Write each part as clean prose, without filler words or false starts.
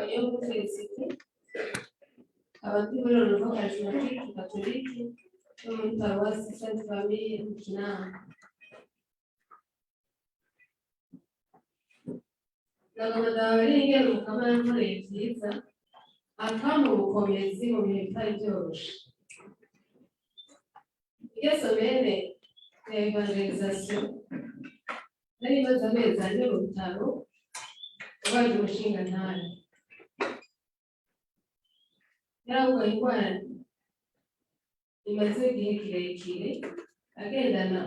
Kayongo Felicite, nkaba ndi muri Renouveau Charismatique Catholique yo muri Paruwasi Sainte Famille mu Kinama. Nagomba ndababarire ingene Umukama yankoreye vyiza, akampa ubukomezi mu bihe bitari vyoroshe. Iyo semaine ya évangélisation, nari maze amezi 4 mu bitaro ubaye umushingantahe. Yararwaye indwara imaze igihe kirekire, agendana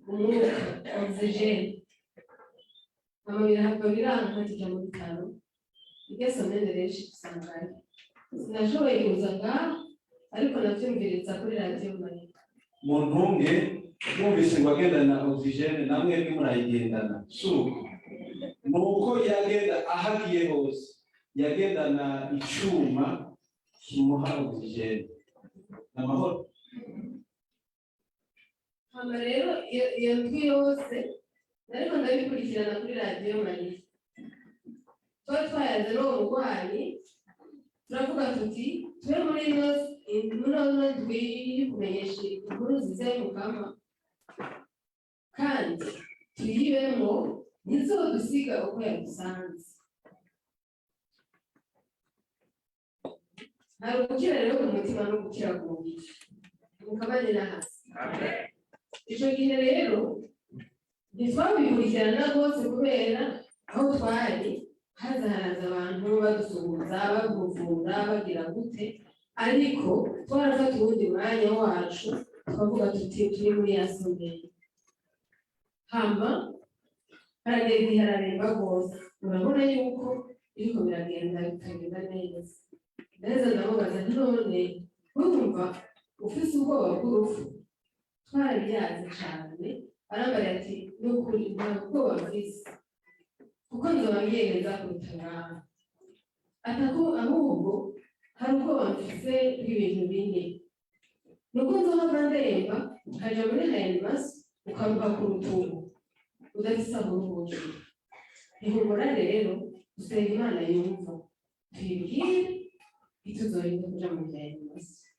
umwuka oxygène. Hama birahava biranka, tuja mu bitaro. Iryo semaine rero usangayo sinashoboye kuza ngaha, ariko navyumviriza kuri Radiyo Mariya. Mu ntunge, mwumvise ngo agendana oxygène, namwe murayigendana. Suko ni uko yagenda, aho agiye hose yagendana icuma kimuha oxygène. Amahoro. Hama rero iyo ndwi yose nariko ndabikurikirana kuri Radiyo Mariya. Tuba twayaze n'uwo murwayi, turavuga tuti tube muri ino ndwi yo kumenyesha inkuru nziza y'Umukama, kandi tuyibemo, ntizodusiga uko yadusanze. Hari ugukira rero ku mutima no gukira ku mubiri. Umukama ni hasi. Ico gihe rero ntitwabikurikirana rwose, kubera aho twari haza haraza abantu badusuhuza, babuvura, bagira gute, ariko twarafata uwundi mwanya wacu, tukavuga tuti turi muri ya semaine. Hama haragera igihe araremba rwose, urabona yuko biriko biragenda bitagenda neza. Ndaheza ndamubaza nti: "None urumva ufise ubwoba bw'urupfu?" Twarabyaze cane. Arambara ati: "Nukuri nta bwoba mfise, kuko nzoba ngeneza kuruta ngaha." Atako ahubwo hari ubwoba mfise bw'ibintu bine: nuko nzohava ndemba, nkaja muri réanimation, ukaruha ku rutugu, udafise aho uruhukira. Ntihumura rero, dusenga Imana yumva, tuyibwire ituzorinda kuja muri réanimation,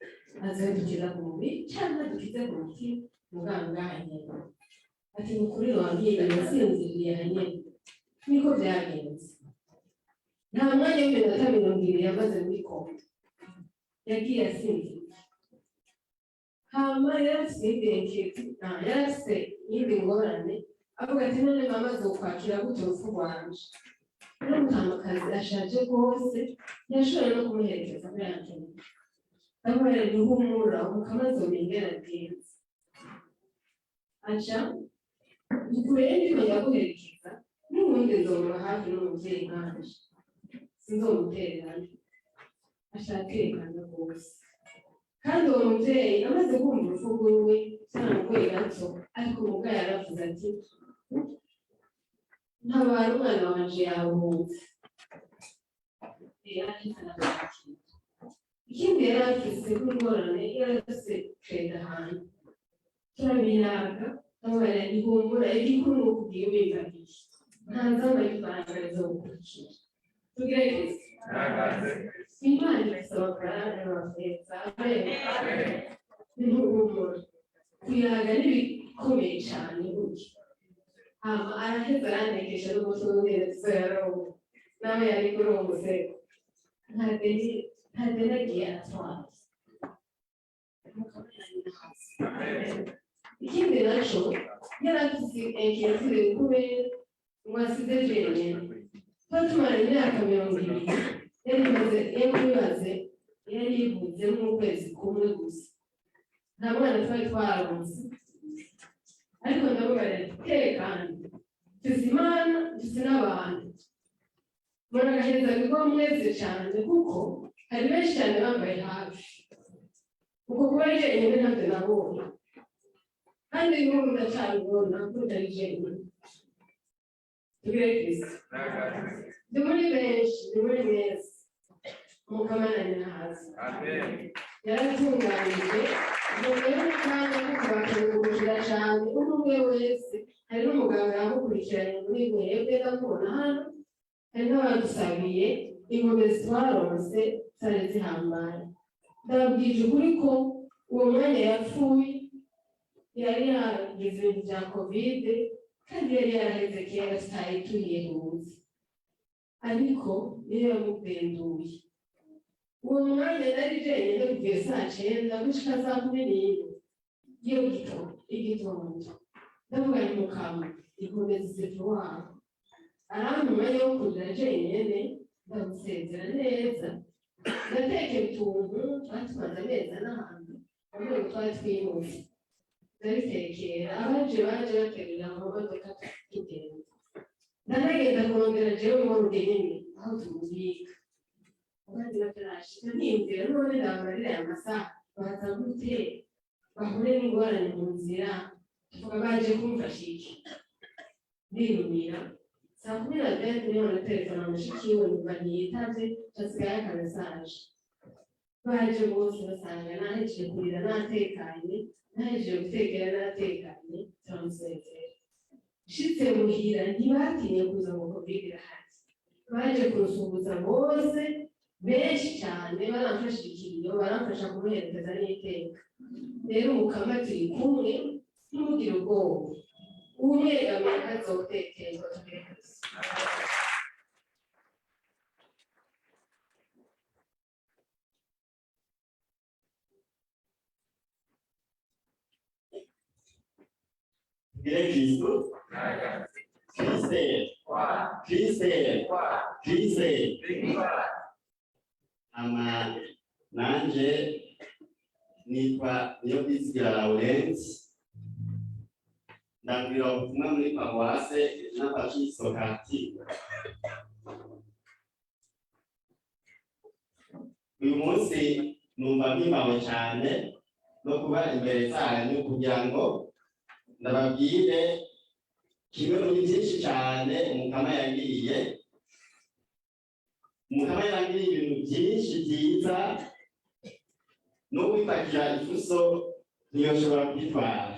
azodukiza ku mubiri canke adukize ku mutima. Muganga nyene ati: "Ni ukuri wambwiye, nasinziriye hanyene." Niko byagenze. Nta mwanya w'iminota 20 yamaze muri coma, yagiye asinziriye. Hama yari afise iyindi inquiétude, yari afise iyindi ngorane, avuga ati: "None mama azokwakira gute urupfu rwanje?" N'umutamakazi ashaje rwose, ntiyashoboye no kumuherekeza muri antene. Ndamubwira nti: "Humura, Umukama azomenya agenze." Aca dukure, ndiko ndaguherekeza, n'ubundi nzomuba hafi, n'umuvyeyi nkanje sinzomutererana. Ashatekana rwose. Kandi uwo muvyeyi amaze kumva urupfu rwiwe byaramugoye gato, ariko mugabo yaravuze ati: "Ntabara umwana wanje yaruhutse." Yarahise aramwakira. Ikindi yari afise nk'ingorane, yari afise crédit ahantu. Turabiraga, ndamubwira nti: "Humura, igikuru ni uko ugiye wimbagiye, nta nzamba y'ifaranga rizogukurikira." Tugire Kristo. Imana ifise amafaranga n'amafeza. Amen. Ntuhumura, kuyaga n'ibikomeye cane burya. Hama araheza arantekesha n'umutwe w'ingene tuzoyaronka, nawe yari kuri uwo musego. Nta deni, nta deni agiye atwaye. Ikindi naco yari afise inquiétude kubera ngo asize jenyene. Tuba tumara imyaka 20, yari imaze, yari yari yivuze nk'ukwezi kumwe gusa, nta mwana twari twaronse. Ariko ndamubarira ati: "Tekana, tuzi Imana, tuzi n'abantu." Muragaheza bigo mwese cane, kuko hari benshi cyane bambaye hafi. Uko kuba ari jenyine ntabyo nabonye, kandi n'ubu ndacabibona ko utari jenyine. Tugire Kristo. Ndi muri benshi, ndi muri mwese. Mukamanani hazi yaratunganije. Ubwo rero n'akanya ko kubakengurukira cyane umwe umwe wese. Hari n'umuganga yamukurikiranye muri mwebwe, ndamubona hano. Hari n'abadusabiye. Inkomezi twaronse zari zihambaye. Ndababwije ukuri ko uwo mwanya yapfuye yari yagize ibintu bya COVID, kandi yari yaraheze kera, tutari tuyihuze, ariko niyo yamubenduye. Uwo mwanya nari jenyine kuva iyo saa 9 gushika saa 11 iyo gito igitondo. Ndavuga nti: "Mukama, inkomezi ziva iwawe." Arampa umwanya wo kurira jenyine, ndamusezera neza, ndatekera utuntu twari tumaze amezi n'ahantu mu rwego twari twimutse, ndabitekera abaje baje baterera mu modoka tugenda. Ndanagenda kurondera jewe morgue nyene aho tumubika, abandi batarashika. Niyumvira: none ndababarira aya masaha, baza gute bahure n'ingorane mu nzira? Tuvuga baje kumfasha iki? Ndinumira. Saa 10 na 20 niho na telefona mushiki we, numva ntiyitavye, hasigaye aka message. Baje bose basanga nahejeje kurira natekanye, nahejeje gutekera natekanye, turamusezera. Nshitse muhira, ntibatinye kuza ngo COVID irahari. Baje kunsuhuza bose, benshi cyane, baramfasha ikiriyo, baramfasha kumuherekeza n'iteka. Rero Umukama turi kumwe, ntimugire ubwoba. Umwegamiye ntazotekerwa. Tugerageze. Tugire Kristo. Kristo. Kristo. Kristo. Ama nanje nitwa Niyokwizigira Laurent, ndabwira ubutumwa muri paruwase n'Abakristo Kacyiru. Uyu munsi numva mpimbawe cyane no kuba imbere zanyu kugira ngo ndababwire kimwe muri byinshi cyane Umukama yagiriye. Umukama yagiriye ibintu byinshi byiza, no kwipakira ifuso ntiyoshobora kubitwara.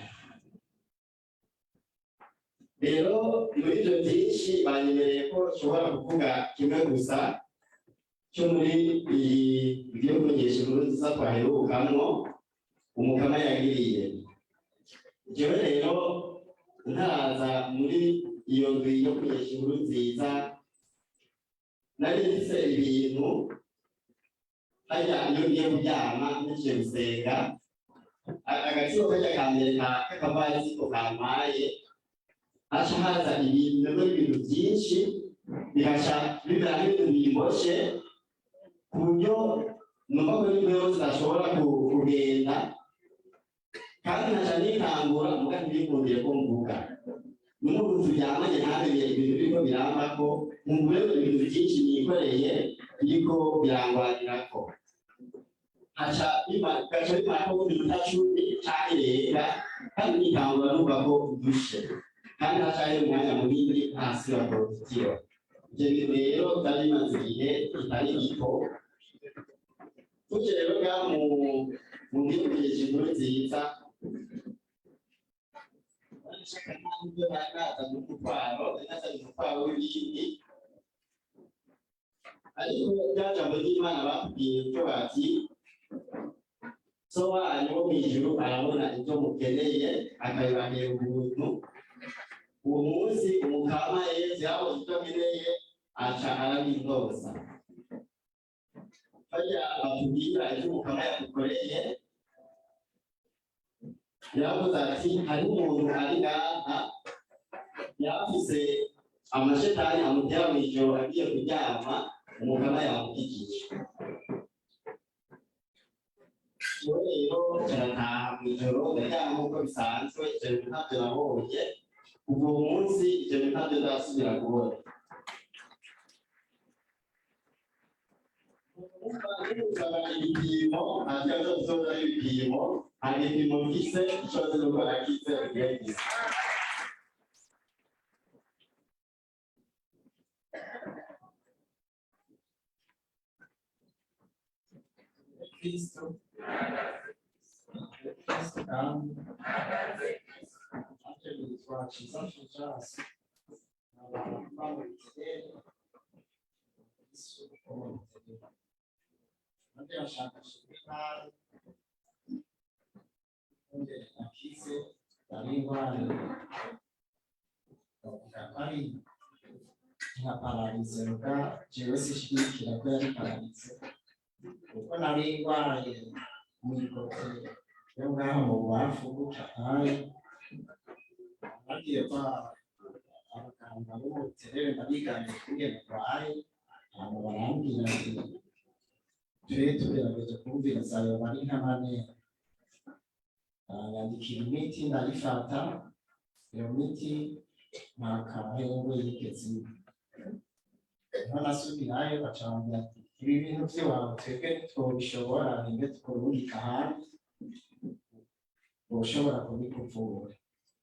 Rero muri ibyo byinshi banyemereye ko nshobora kuvuga kimwe gusa cyo muri iyi byo kumenyesha inkuru nziza twaherukamwo Umukama yagiriye. Jewe rero ntaraza muri iyo nzu yo kumenyesha inkuru nziza, nari mfise ibintu harya iyo ngiye kuryama ngiye gusenga, agaciro karya ka mbere k'akavarisi ko kampaye, haca haza ibintu bimwe, ibintu byinshi bigaca bimera nk'ibintu bimboshe, ku buryo numva ko n'imbeho zidashobora kugenda, kandi nkaca nikangura muga ntibikundire ko mvuga. N'umuntu turyamanye ntamenye ibintu biriko birambako, nkumva rero ibintu byinshi nikoreye biriko birangwanirako, haca gaca bimara ko iminota 10 canke irenga, kandi nikangura numva ko ndushe, kandi haca hahera umwanya munini ntasubira kurutiro. Ivyo bintu rero vyari bimaze igihe kitari gito. Tuje rero ngaha mu bwiyongereje inkuru nziza, nshaka ntabwo bari bazanye umutwaro, bari bazanye umutwaro w'ibindi, ariko rya jambo ry'Imana batubwiye cyo bati: "So wanyu wo mw'ijuru arabona ibyo mukeneye akabibahera ubuntu." Uwo munsi Umukama Yezu yabonye ibyo nkeneye, aca arabindoza. Harya batubwira ibyo Umukama yadukoreye, yaravuze ati: "Hari umuntu ari ngaha yafise amashetani amutera mw'ijoro agiye kuryama, Umukama yamukijije." Jewe rero carataha mw'ijoro, ndaryama nk'uko bisanzwe. Ivyo bintu ntabyo nabonye. Kuva uwo munsi ivyo bintu ntabyo ndasubira kubona. Numva ibipimo, nta kibazo bizoza ibipimo, nta gipimo mfise. Ico nzi nuko nakize ugerageza. Kristo. Kristo kandi anje nitwa Ciza Fulgence, nkaba mba mu Buterere, Kristo wo mu Buterere. None bashaka nabi nongere nakize, nari ndwaye, bavuga ko ari nka paralysie, muga jewe sishigikira ko yari paralysie, kuko nari ndwaye mw'ikote yo ngaho mu bubafu gutya. Nkaye bagiye kwa abaganga bo mu Buterere, ndabiganira ukungene ndwaye, hama barambwira ati tube tugerageje kumviriza, yoba ari nk'amanera. Baranyandikira imiti, ndayifata. Iyo miti nta kahengwe yigeze iba. Niho nasubirayo, baca bambwira ati ibi bintu by'iwawe twebwe ntitwobishobora, nimbe tukurungika ahandi boshobora kubikuvura.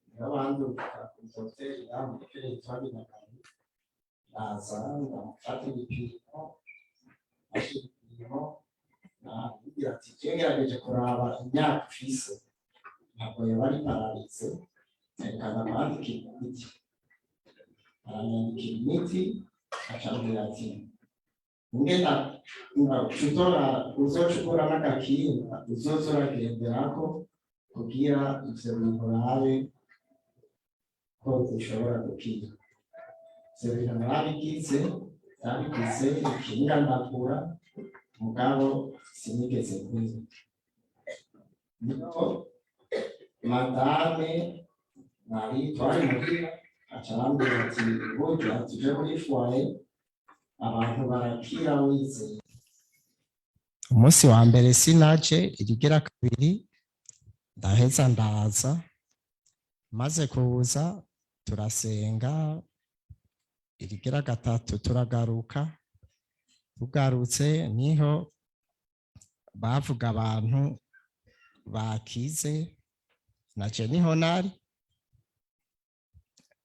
Niho bandungika ku dogiteri yamureke yitwa Binagari, ndaza ndamufata ibipimo, afashe ibipimo arambwira ati je ngerageje kuraba imyaka ufise, ntabwo yoba ari paralysie, reka ndakwandikira imiti. Aranyandikira imiti, acambwira ati ngenda utora uzoca ugura n'agakinga uzoza uragenderako kugira ivyo bintu urabe ko ushobora gukira. Ivyo bintu narabigize, narabigize, ikinga ndagura, mugabo sinigeze nkira. Niho madame nari twari muhira aca arambwira ati burya tuje muri foyer, abantu barakira wizeye. Umunsi wa mbere sinaje, irigira kabiri ndaheza ndaza. Maze kuza turasenga, irigira gatatu turagaruka. Tugarutse niho bavuga abantu bakize, naje niho nari.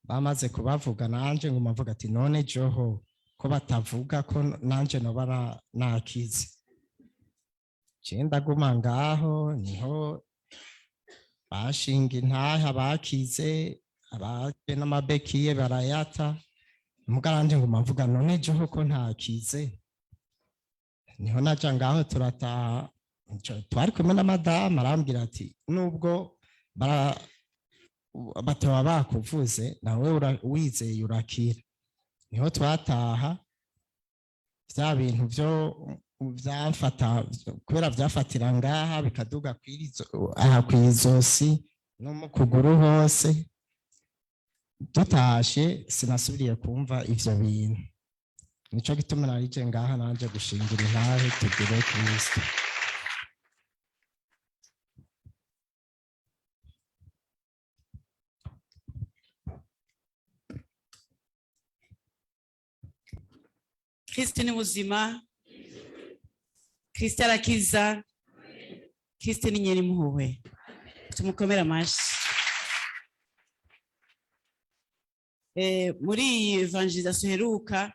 Bamaze kubavuga, nanje nguma mvuga ati none joho ko batavuga ko nanje noba nakize? Je ndaguma ngaho. Niho bashinga intahe abakize, abaje n'amabekiye barayata. Muga nanje nguma mvuga none joho ko ntakize? Niho naja ngaho turataha. Twari kumwe na madamu, arambwira ati nubwo bataba bakuvuze, nawe wizeye urakira. Niho twataha, vya bintu vyo vyamfata, kubera vyafatira ngaha bikaduga aha kw'izosi no mu kuguru hose. Dutashe sinasubiriye kumva ivyo bintu. Nico gituma narije ngaha nanje gushingira intahe. Tugire Kristo. Kristo ni muzima, Kristo arakiza, Kristo ni nyirimpuhwe. Tumukomere amashi. Muri iyi évangélisation iheruka,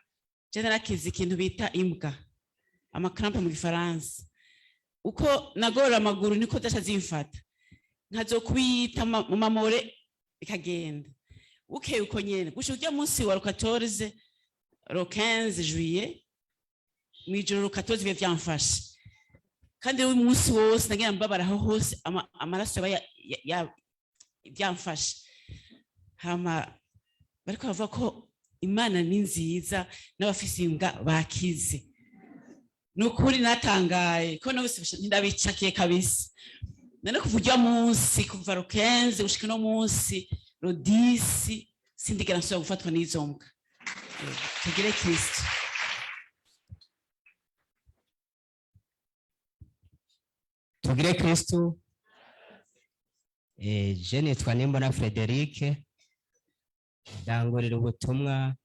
je narakize ikintu bita imbwa, ama crampes mu gifaransa. Uko nagorora amaguru niko zasha zimfata, nkazokubita mu ma mollets bikagenda. Bukeye uko nyene gushika urya munsi wa 14, le 15 juillet, mw'ijoro le 14 bibe vyamfashe, kandi uyu munsi wose nagira mbabara aho hose amaraso yaba byamfashe. Hama bariko bavuga ko Imana ni nziza n'abafise imbwa bakize. Ni ukuri natangaye ko nose ndabicakiye kabisa. None kuva urya munsi, kuva le 15 gushika uno munsi le 10, sindigera nsubira gufatwa n'izo mbwa. Tugire Kristo. Tugire Kristu. Je nitwa Nimbona Frederic, ndangurira ubutumwa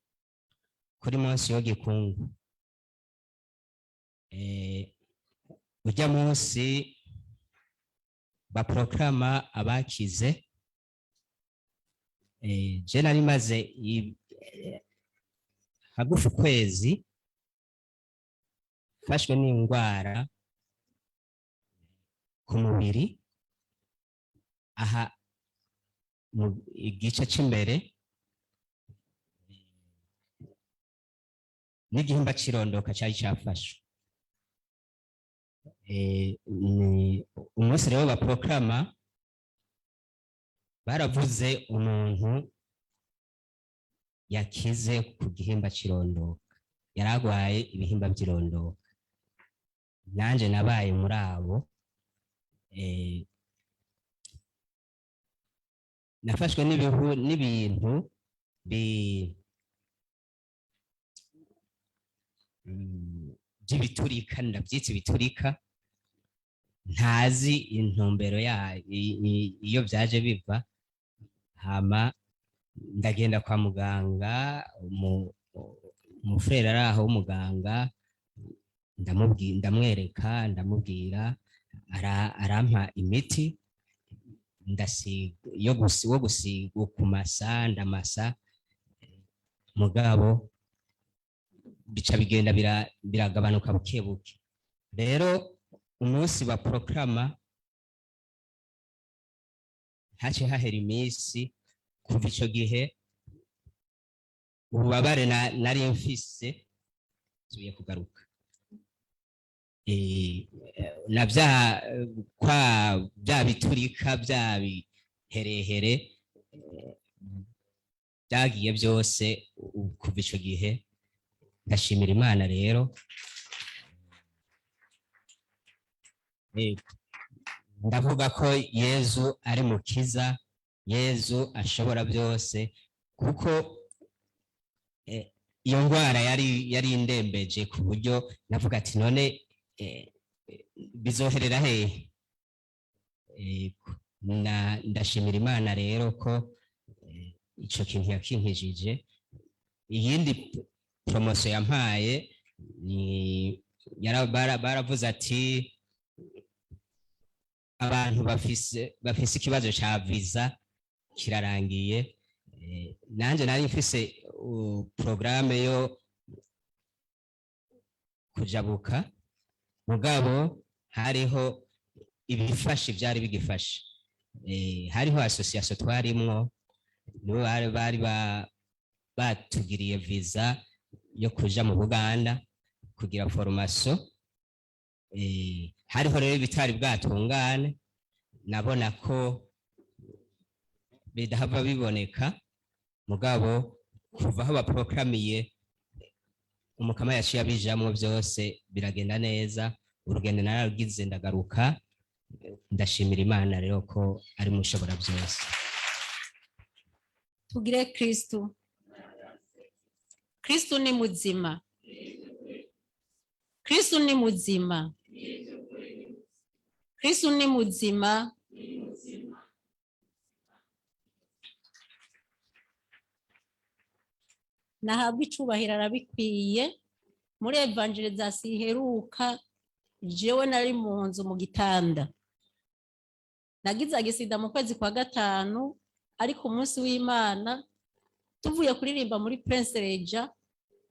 kuri munsi yo Gikungu. Ujya munsi baproclama abakize, je nari maze hagufi ukwezi mfashwe n'indwara ku mubiri aha mu igice cy'imbere. N'igihimba c'irondoka cari cafashwe. Ni umunsi rero baproclama, baravuze umuntu yakize ku gihimba c'irondoka, yaragwaye ibihimba vy'irondoka. Nanje nabaye muri abo. Nafashwe n'ibihu n'ibintu by'ibiturika, ndabyita ibiturika, ntazi intumbero ya iyo byaje biva. Hama ndagenda kwa muganga, umufurere ari aho w'umuganga, ndamwereka, ndamubwira, arampa imiti, ndasiga yo wo gusiga kumasa, ndamasa, mugabo bica bigenda biragabanuka buke buke. Rero umunsi ba proclama haciye hahera iminsi. Kuva ico gihe ububabare nari mfise subiye kugaruka. Na bya kwa bya biturika, bya biherehere, byagiye byose kuva ico gihe. Ndashimira Imana rero. Ndavuga ko Yezu ari mukiza, Yezu ashobora byose, kuko iyo ndwara yari indembeje ku buryo navuga ati none bizoherera hehe? Ndashimira Imana rero ko ico kintu yakinkijije. Iyindi promotion yampaye ni baravuze ati abantu bafise ikibazo ca visa kirarangiye. Nanje nari mfise programme yo kujabuka, mugabo hariho ibifashe byari bigifashe. Hariho association twarimwo, nibo bari batugiriye visa yo kuja mu Buganda kugira formation. Hariho rero ibitari bwatungane, nabona ko bidahava biboneka, mugabo kuva aho baproklamiye umukama yaciye abijamwo byose biragenda neza. Urugendo nararugize ndagaruka. Ndashimira Imana rero ko ari mushobora byose. Tugire Kristu. Kristu ni muzima. Kristu ni muzima. Kristu ni muzima. Nahabwa icubahiro, arabikwiye. Muri evangelizasiyo iheruka, jewe nari mu nzu mu gitanda, nagize agisida mu kwezi kwa gatanu, ariko umunsi w'Imana tuvuye kuririmba muri Prince Reja,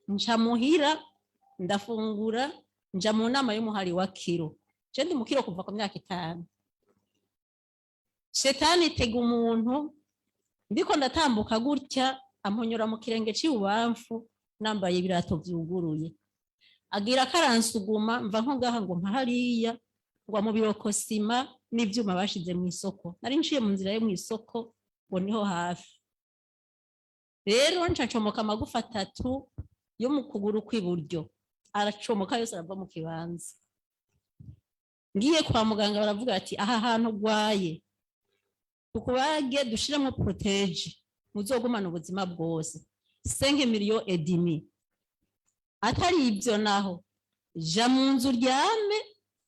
nca muhira ndafungura, nja mu nama y'umuhari wa kiro. Je ndi mu kiro kuva ku myaka 5. Shetani itega umuntu, ndiko ndatambuka gutya amponyora mu kirenge c'ibubamfu, nambaye ibirato vyuguruye, agira karansuguma mva nko ngaha ngo mpa hariya, ngwa mu birokosima n'ivyuma bashize mu isoko. Nari nciye mu nzira yo mu isoko ngo niho hafi. Rero nca ncomoka amagufa 3 yo mu kuguru kw'iburyo, aracomoka yose arava mu kibanza. Ngiye kwa muganga baravuga ati aha hantu ugwaye tukubage dushiremo protege muzogumana ubuzima bwose, cinq millions et demi. Atari ibyo naho ja mu nzu uryame,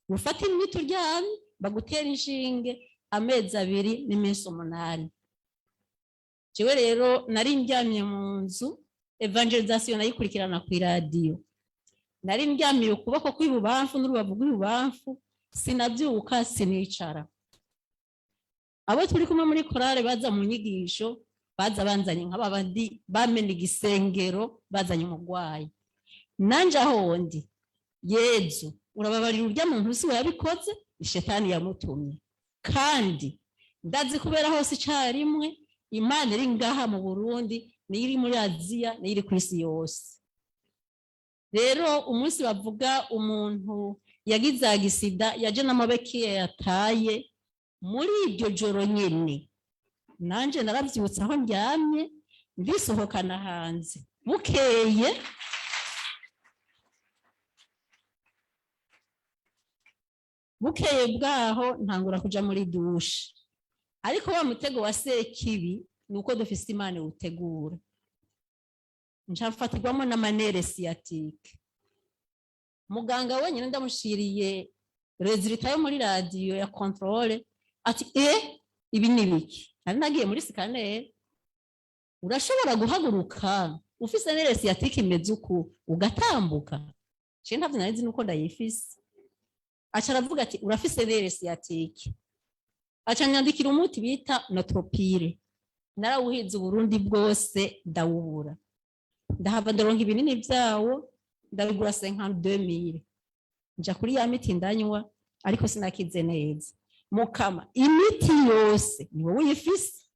ufate imiti uryame, bagutera inshinge amezi 2 n'iminsi 8. Jewe rero nari ndyamye mu nzu, evangelization nayikurikirana ku iradiyo. Nari ndyamiye ukuboko kw'ibubamfu n'urubavu rw'ibubamfu, sinabyuka sinicara. Abo turi kumwe muri korale baza mu nyigisho, baza banzanye nk'ababandi bamena igisengero, bazanye umurwayi. Nanje aho ndi, Yezu urababarira urya muntu si we yabikoze, ishetani yamutumye. Kandi ndazi kubera hose icarimwe, Imana iri ngaha mu Burundi, niyo iri muri Aziya, niyo iri ku isi yose. Rero umunsi bavuga umuntu yagize agisida yaje n'amabekiye yataye muri iryo joro nyine, nanje narabyutse aho ndyamye ndisohokana hanze. Bukeye bwaho ntangura kuja muri douche. Ariko wa mutego wa sekibi ni uko dufise Imana iwutegura, nca mfatirwamo n'ama nerfs sciatiques. Muganga wenyine ndamushiriye résultat yo muri radiyo ya contrôle, ati: "E, ibi ni biki?" Nari nagiye muri scanner. Urashobora guhaguruka ufise nerf sciatique imeze uku ugatambuka? Je ntavyo nari nzi nuko ndayifise. Aca aravuga ati: "Urafise nerf sciatique." Aca nyandikira umuti bita Nootropil. Narawuhinze Uburundi bwose ndawubura, ndahava ndaronka ibinini vyawo, ndabigura 52,000. Nja kuri ya miti ndanywa, ariko sinakize neza. Mukama, imiti yose ni wowe uyifise.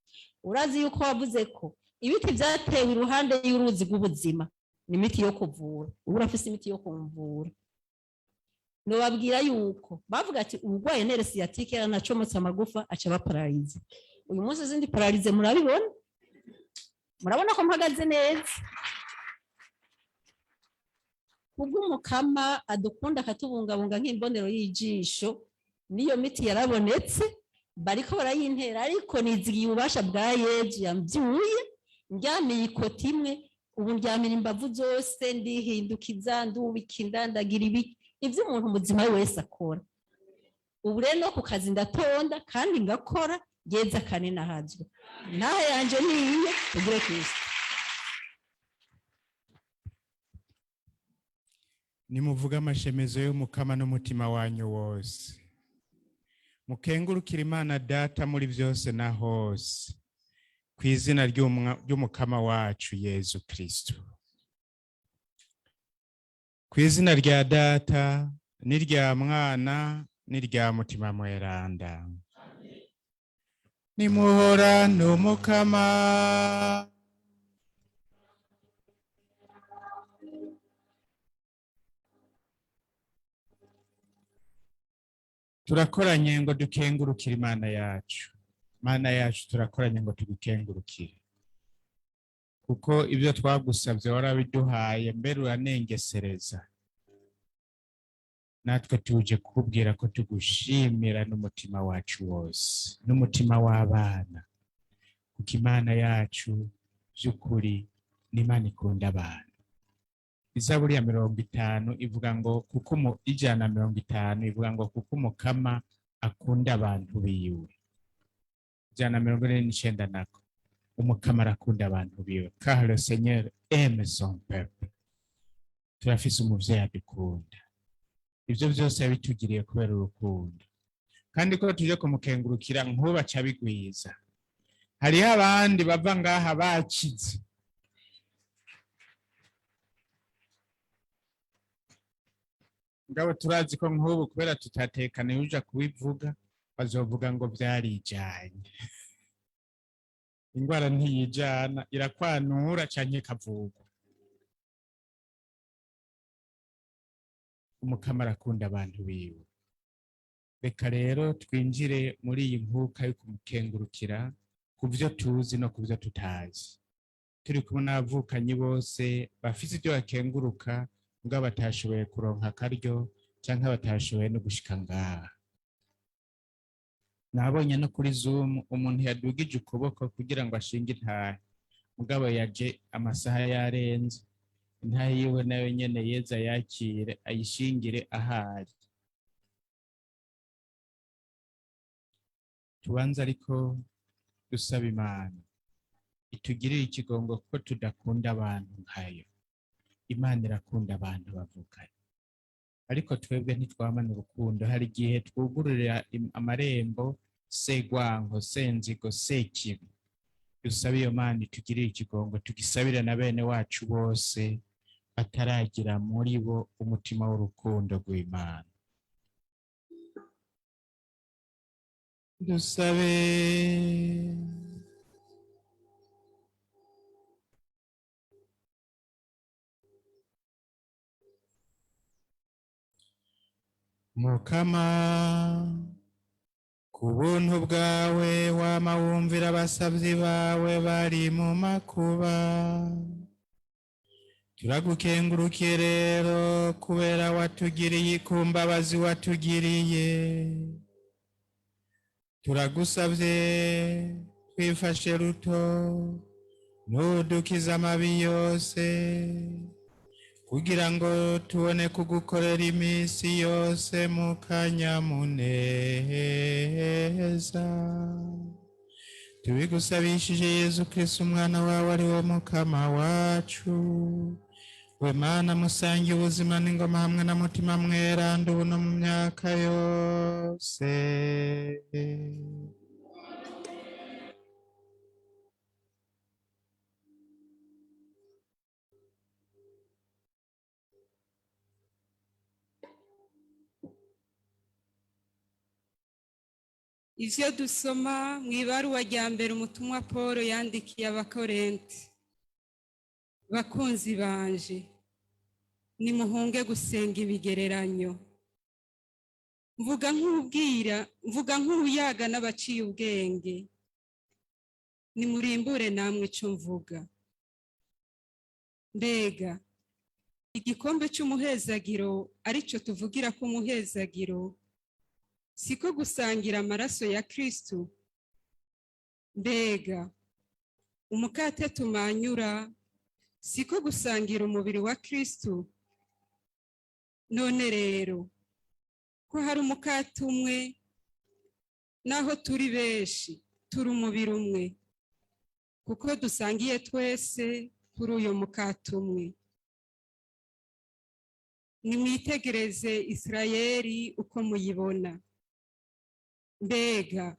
Urazi yuko wavuze ko ibiti vyatewe iruhande y'uruzi rw'ubuzima ni imiti yo kuvura. Ubu urafise imiti yo kumvura. Nobabwira yuko bavuga ati uburwaye nerf sciatique yaranacomotse amagufa, aca aba paralysé. Uyu munsi izindi paralysé murabibona, murabona ko mpagaze neza kubw'Umukama adukunda, akatubungabunga nk'imbonero y'ijisho. N'iyo miti yarabonetse, bariko barayintera, ariko nizigiye ububasha bwa Yezu yambyuye ndyamiye ikoti imwe. Ubu ndyamira imbavu zose, ndihindukiza, ndubika inda, ndagira ibi ibyo umuntu muzima wese akora. Ubu rero no ku kazi ndatonda kandi ngakora geza kane nahazwe ntaha yanje niyo ugire Kristo. Nimuvuge amashemezo y'Umukama n'umutima wanyu wose, mukengurukire Imana Data muri byose na hose, ku izina ry'Umukama wacu Yezu Kristo, ku izina rya Data n'irya Mwana n'irya Mutima Mweranda. Nimuhorane Umukama. Turakoranye ngo dukengurukire Imana yacu. Mana yacu, turakoranye ngo tugukengurukire, kuko ibyo twagusabye warabiduhaye, mbere uranengesereza. Natwe tuje kukubwira ko tugushimira n'umutima wacu wose, n'umutima w'abana, kuko Imana yacu by'ukuri ni Imana ikunda abantu. Izaburi ya 50 ivuga ngo kuko 150 ivuga ngo kuko Umukama akunda abantu biwe. 149 nako, Umukama arakunda abantu biwe, car le Seigneur aime son peuple. Turafise umuvyeyi adukunda. Ibyo byose yabitugiriye kubera urukundo, kandi ko tuje kumukengurukira nk'ubu aca bigwiza. Hariho abandi bava ngaha bakize. Ngabo turazi ko nk'ubu kubera tutatekana, uja kubivuga bazovuga ngo byarijanye. Indwara ntiyijana, irakwanura canke ikavugwa. Umukama arakunda abantu biwe. Reka rero twinjire muri iyi nkuka yo kumukengurukira ku byo tuzi no ku byo tutazi, turi kumwe n'abavukanyi bose bafise ibyo bakenguruka mbwa batashoboye kuronka akaryo cyangwa batashoboye no gushika ngaha. Nabonye no kuri Zoom umuntu yadugije ukuboko kugira ngo ashinge intahe, mugabo yaje amasaha yarenze. Intahe yiwe nayo nyene yeza yakire, ayishingire ahari. Tubanze ariko dusaba Imana itugirire ikigongo ko tudakunda abantu nkayo. Imana irakunda abantu bavukanye, ariko twebwe ntitwamana urukundo. Hari igihe twugururira amarembo segwanko, senzigo, sekibi. Dusabe iyo Mana itugirire ikigongo, tugisabire na bene wacu bose bataragira muri bo umutima w'urukundo rw'Imana. Dusabe. Mukama, ku buntu bwawe wama wumvira abasabyi bawe bari mu makuba. Turagukengurukiye rero kubera watugiriye ku mbabazi watugiriye. Turagusabye twifashe ruto, ntudukize amabi yose, kugira ngo tubone kugukorera iminsi yose mu kanyamuneza. Tubigusabishije Yezu Kristu umwana wawe, ari we Mukama wacu. We Mana musangiye ubuzima n'ingoma hamwe na Mutima Mweranda, ubu no mu myaka yose. Ivyo dusoma mu ibaruwa rya mbere umutumwa Paul yandikiye Abakorenti. Bakunzi banje, nimuhunge gusenga ibigereranyo. Mvuga nk'ubwira, mvuga nk'uyaga n'abaciye ubwenge. Nimurimbure namwe ico mvuga. Mbega igikombe c'umuhezagiro, arico tuvugira ko umuhezagiro, siko gusangira amaraso ya Kristu? Mbega umukate tumanyura, siko gusangira umubiri wa Kristu? None rero ko hari umukate umwe, naho turi benshi turi umubiri umwe, kuko dusangiye twese kuri uyu mukate umwe. Nimwitegereze Isirayeli uko muyibona. Mbega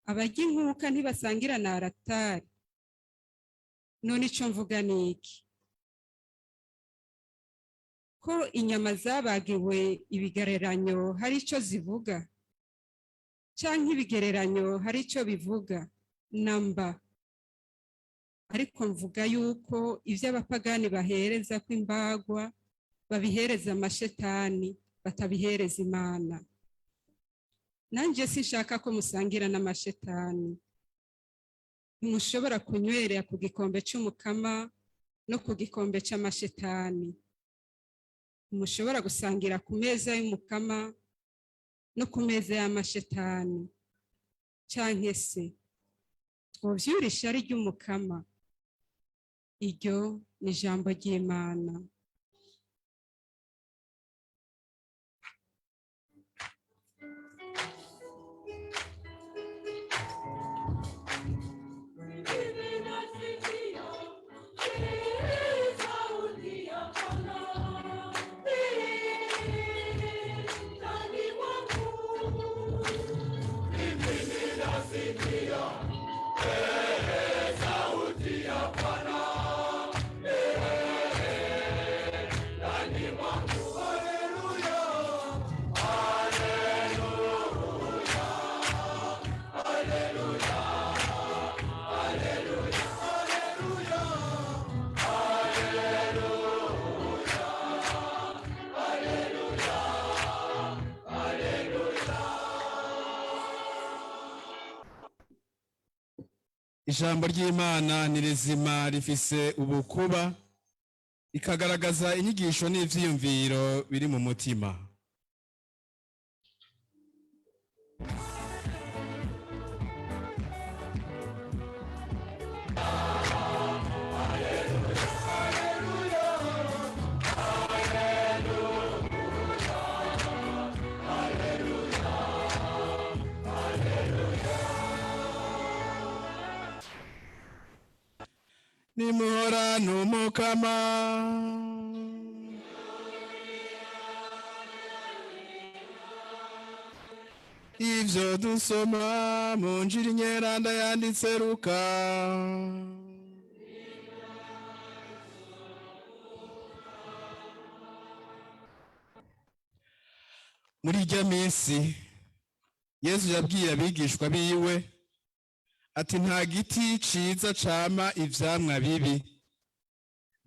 abarya inkuka ntibasangira na aratari? None ico mvuga ni iki? Ko inyama zabagiwe ibigereranyo hari ico zivuga, canke ibigereranyo hari ico bivuga? Namba. Ariko mvuga yuko ivyo abapagani bahereza kw'imbagwa babihereza amashetani, batabihereza Imana. Nanje sinshaka ko musangira n'amashetani. Ntimushobora kunywera ku gikombe c'Umukama no ku gikombe c'amashetani. Ntimushobora gusangira ku meza y'Umukama no ku meza y'amashetani. Canke se twovyura ishari ry'Umukama? Iryo ni ijambo ry'Imana. Ijambo ry'Imana ni rizima, rifise ubukuba, rikagaragaza inyigisho n'ivyiyumviro biri mu mutima. Nimuhorane Umukama. Ivyo dusoma mu Njiri Nyeranda yanditse Luka. Muri irya minsi Yezu yabwiye abigishwa biwe ati: nta giti ciza cama ivyamwa bibi,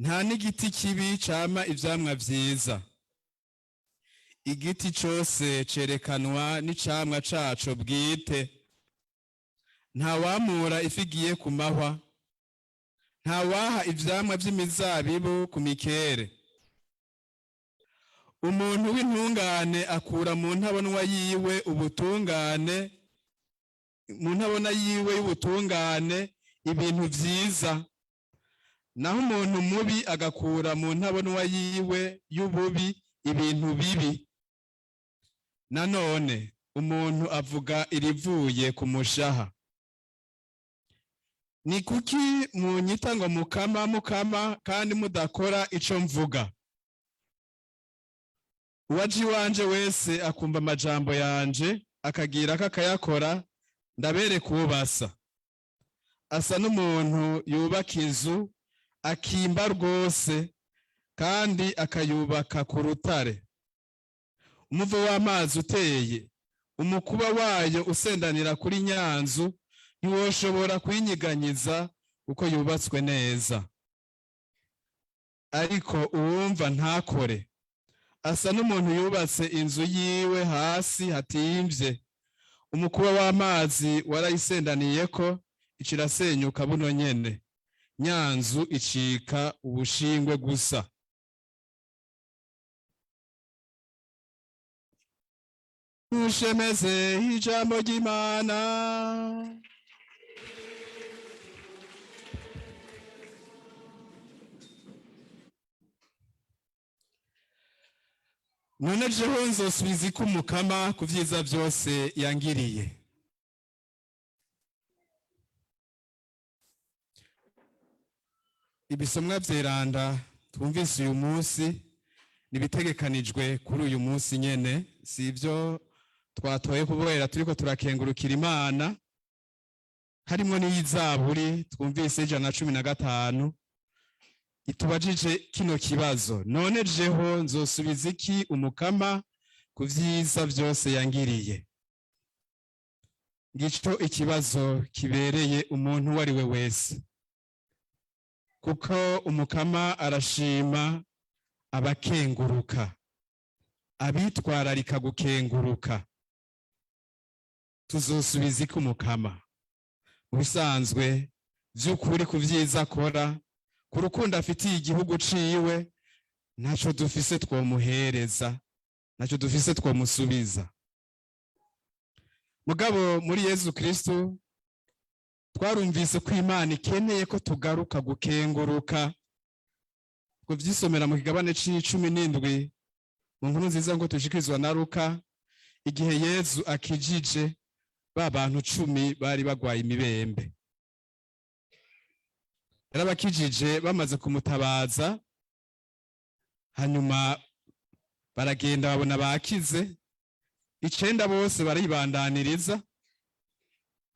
nta n'igiti kibi cama ivyamwa vyiza. Igiti cose cerekanwa n'icamwa caco bwite. Ntawamura ifi igiye ku mahwa, ntawaha ivyamwa vy'imizabibu ku mikere. Umuntu w'intungane akura mu ntabonwa yiwe ubutungane, mu ntabona yiwe y'ubutungane ibintu vyiza, naho umuntu mubi agakura mu ntabonwa yiwe y'ububi ibintu bibi. Nanone umuntu avuga irivuye ku mushaha. Ni kuki munyita ngo Mukama, Mukama, kandi mudakora ico mvuga? Uwaje iwanje wese akumva amajambo yanje akagira ko akayakora, ndabereka uwo basa. Asa n'umuntu yubaka inzu, akimba rwose kandi akayubaka ku rutare. Umuvo w'amazi uteye, umukuba wayo usendanira kuri nyanzu, ntiwoshobora kuyinyiganyiza kuko yubatswe neza. Ariko uwumva ntakore asa n'umuntu yubatse inzu yiwe hasi hatimvye, umukuba w'amazi warayisendaniyeko, ica irasenyuka buno nyene, nyanzu icika ubushingwe gusa. Dushemeze ijambo ry'Imana. None jeho nzosubiza iki Umukama ku vyiza vyose yangiriye? Ibisomwa vyeranda twumvise uyu munsi nibitegekanijwe kuri uyu munsi nyene, si ivyo twatoye kubera turiko turakengurukira Imana, harimwo n'iyizaburi twumvise 115 itubajije kino kibazo: none jeho nzosubiza iki Umukama ku vyiza vyose yangiriye? Ngico ikibazo kibereye umuntu uwo ari we wese, kuko Umukama arashima abakenguruka, abitwararika gukenguruka. Tuzosubiza iki Umukama? Mu bisanzwe vy'ukuri ku vyiza akora, ku rukundo afitiye igihugu ciwe, ntaco dufise twomuhereza, ntaco dufise twomusubiza. Mugabo muri Yezu Kristo twarumvise ko Imana ikeneye ko tugaruka gukenguruka. Kuvyisomera mu kigabane c'icumi n'indwi mu nkuru nziza ngo tushikirizwa na Luka, igihe Yezu akijije ba bantu 10 bari bagwaye imibembe, yarabakijije bamaze kumutabaza, hanyuma baragenda babona bakize, 9 bose baribandaniriza,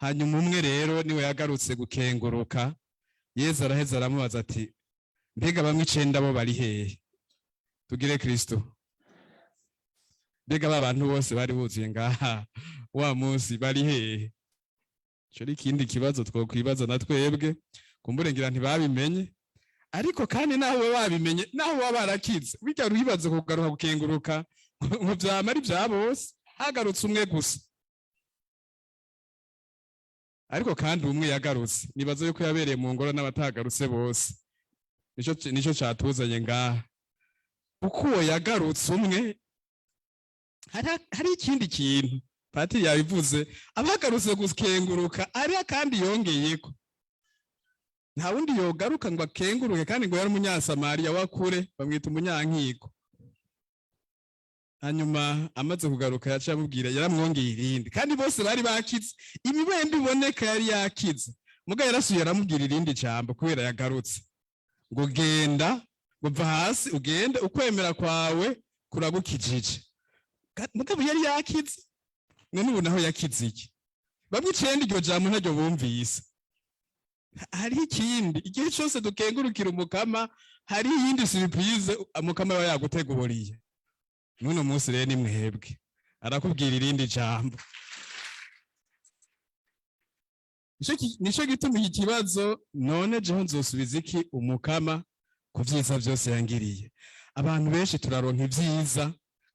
hanyuma umwe rero niwe yagarutse gukenguruka. Yezu araheza aramubaza ati: mbega bamwe 9 bo bari hehe? Tugire Kristo. Mbega ba bantu bose bari buzuye ngaha wa munsi bari hehe? Ico ni ikindi kibazo twokwibaza na twebwe, kumbure ngira ntibabimenye, ariko kandi naho baba babimenye, naho baba barakize, burya ruhibaze kugaruka gukenguruka ngo vyama ari vya bose, hagarutse umwe gusa. Ariko kandi umwe yagarutse, nibaza yuko yabereye mu ngoro n'abatagarutse bose. Nico catuzanye ngaha, kuko uwo yagarutse umwe, hari ikindi kintu Patiri yabivuze, abagarutse gukenguruka ari kandi yongeyeko. Nta wundi yogaruka ngo akenguruke, kandi ngo yari umunyasamariya wa kure, bamwita umunyankiko. Hanyuma amaze kugaruka yaciye amubwira, yaramwongeye irindi, kandi bose bari bakize, imibembe iboneka yari yakize. Mugabo yarasubiye aramubwira irindi jambo kubera yagarutse, ngo genda, ngo va hasi ugende, ukwemera kwawe kuragukijije. Mugabo yari yakize, none ubu naho yakize iki? Bamwe 9 iryo jambo ntaryo bumvise. Hari ikindi, igihe cyose dukengurukira Umukama hari iyindi surprise Umukama aba yaguteguriye. N'uno munsi rero ni mwebwe, arakubwira irindi jambo. Nico gituma iki kibazo, none jeho nzosubiza iki Umukama ku vyiza vyose yangiriye? Abantu benshi turaronka ivyiza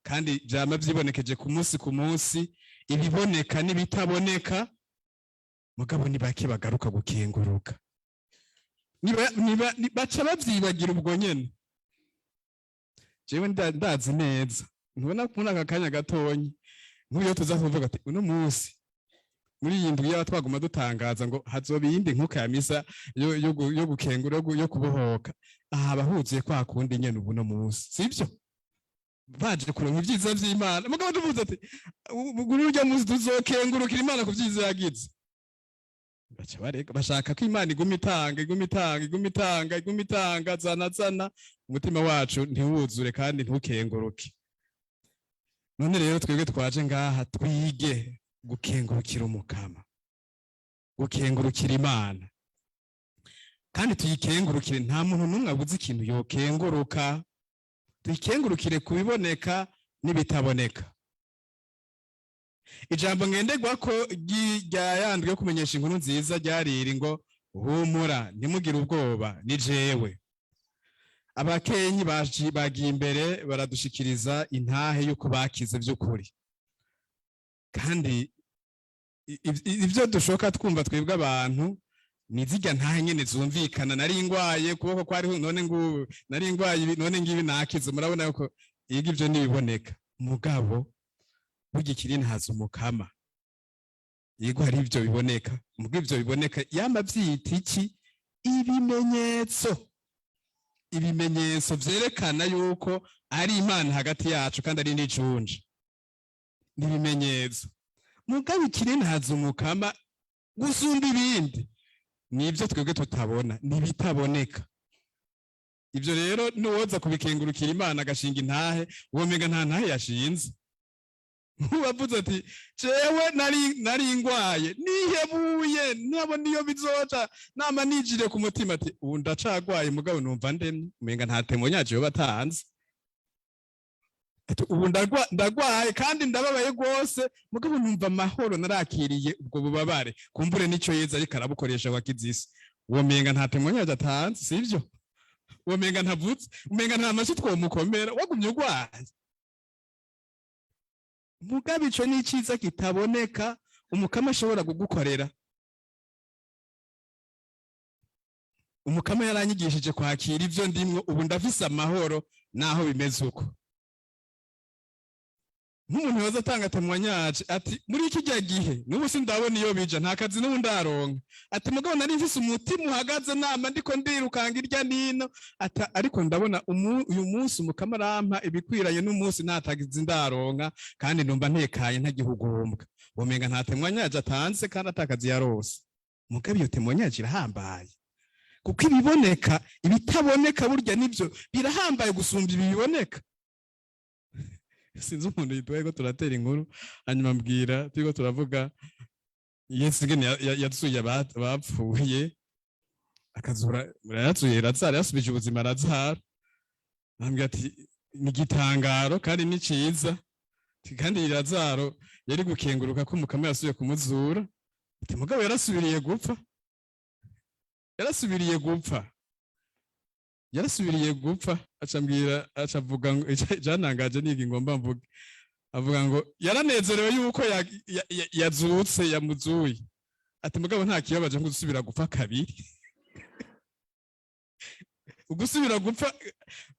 Kandi vyama vyibonekeje ku munsi ku munsi, ibiboneka n'ibitaboneka. Mugabo ni bake bagaruka gukenguruka. Niba baca bavyibagira ubwo nyene. Jewe ndazi neza, ntubona muri aka kanya gatonyi, nk'uyo tuza kuvuga ati uno munsi muri iyi ndwi yaba twaguma dutangaza ngo hazoba iyindi nkuka ya misa yo gukengura, yo kubohoka, aha bahuzuye kwa kundi nyene ubu no munsi, sibyo? Baje kuronka ibyiza vy'Imana. Mugabo tuvuze ati kuri urya munsi tuzokengurukira Imana ku vyiza yagize, baca bareka. Bashaka ko Imana iguma itanga, iguma itanga, iguma itanga, iguma itanga, zana zana, umutima wacu ntiwuzure kandi ntukenguruke. None rero twebwe twaje ngaha twige gukengurukira Umukama, gukengurukira Imana, kandi tuyikengurukire. Nta muntu n'umwe abuze ikintu yokenguruka. Tuyikengurukire ku biboneka n'ibitaboneka. Ijambo ngenderwako rya yandwi yo kumenyesha inkuru nziza ryariri ngo: "Humura, ntimugire ubwoba, ni jewe." Abakenyi bagiye imbere baradushikiriza intahe y'uko bakize by'ukuri. Kandi ibyo dushoka twumva twebwe abantu ni zirya ntahe nyene zumvikana: nari ngwaye ukuboko kwariho, none ngubu nari ngwaye ibi, none ngibi nakize. Murabona yuko yiga ibyo ntibiboneka. Mugabo burya ikiri ntazi Umukama. Yego, hari ibyo biboneka. Mubwo ibyo biboneka yama vyita iki? Ibimenyetso. Ibimenyetso vyerekana yuko ari Imana hagati yacu kandi ari n'ijunja, ni ibimenyetso. Mugabo ikiri ntazi Umukama gusumba ibindi nibyo twebwe tutabona, nibitaboneka. Ibyo rero nuwoza kubikengurukira Imana agashinga intahe, womenga nta ntahe yashinze. Nkubavuze ati jewe nari ngwaye, nihebuye, ntabona iyo bizoca, nama nijire ku mutima, ati ubu ndacagwaye, mugabo numva ndemye, umenga nta témoignage yoba atanze. Ati ubu ndagwaye kandi ndababaye rwose, mugabo numva amahoro, narakiriye ubwo bubabare, kumbure nico Yezu ariko arabukoresha wakize isi. Womenga nta témoignage atanze, sivyo? Womenga ntavutse, umenga nta mashyi twomukomera, wagumye urwaye. Mugabo ico ni iciza kitaboneka Umukama ashobora kugukorera. Umukama yaranyigishije kwakira ivyo ndimwo. Ubu ndafise amahoro naho bimeze uko. Nk'umuntu yoza atanga témoignage ati muri kijya gihe, n'ubu sindabona iyo bija, nta kazi n'ubu ndaronka, ati mugabo nari mfise umutima uhagaze, nama ndiko ndirukanga irya nino, ati ariko ndabona uyu munsi Umukama arampa ibikwiranye n'umunsi, nta tagizi ndaronka, kandi numva ntekanye, ntagihugumbwa. Womenga nta témoignage atanze kandi atakazi yarose. Mugabo iyo témoignage irahambaye, kuko ibiboneka, ibitaboneka burya nibyo birahambaye gusumba ibi biboneka. Sinzi umuntu yitwaye ko turatera inkuru, hanyuma mbwira turiko turavuga Yesu ingene yazuye abapfuye, akazura, yazuye Lazaro, yasubije ubuzima Lazaro. Ambwira ati ni igitangaro kandi ni ciza. Ati, kandi Lazaro yari gukenguruka ko Umukama yasubiye kumuzura. Ati mugabo yarasubiriye gupfa, yarasubiriye gupfa, yarasubiriye gupfa. Aca ambwira, aca avuga ngo jantangaje niga ngomba mvuge, avuga ngo yaranezerewe yuko yazutse, yamuzuye. Ati mugabo nta kibabaje nko gusubira gupfa kabiri, gusubira gupfa,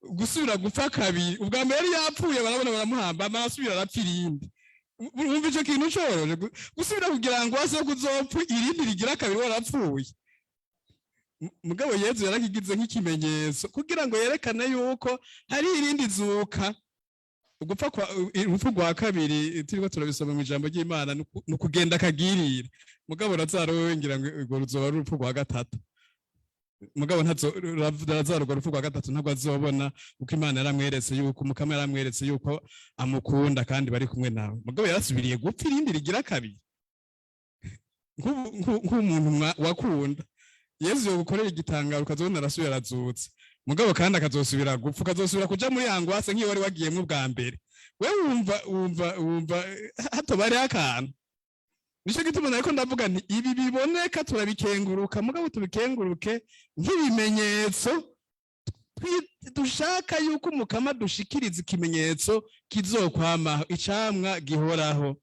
gusubira gupfa kabiri. Ubwa mbere yari yapfuye, barabona, baramuhamba, amara asubira arapfa irindi. Wumva ico kintu coroshe gusubira kugira ngo ase kuzopfa irindi rigira kabiri warapfuye? Mugabo Yezu yarakigize nk'ikimenyetso kugira ngo yerekane yuko hari irindi zuka. Ugupfa kwa urupfu rwa kabiri, turiko turabisoma mu ijambo ry'Imana, ni ukugenda akagirira. Mugabo Lazaro wewe ngira ngo urwo ruzoba ari urupfu rwa gatatu. Mugabo ntazo Lazaro urwo rupfu rwa gatatu ntabwo azobona, kuko Imana yaramweretse yuko Umukama yaramweretse yuko amukunda kandi bari kumwe nawe. Mugabo yarasubiriye gupfa irindi rigira kabiri. Nk'umuntu wakunda Yezu yogukorera igitangaro, ukazobona arasubira arazutse, mugabo kandi akazosubira gupfa, ukazosubira kuja muri angoisse nk'iyo wari wagiyemwo bwa mbere. We wumva hatoba hariho akantu. Nico gituma nariko ndavuga nti ibi biboneka turabikenguruka, mugabo tubikenguruke nk'ibimenyetso. Dushaka yuko Umukama dushikiriza ikimenyetso kizokwamaho, icamwa gihoraho.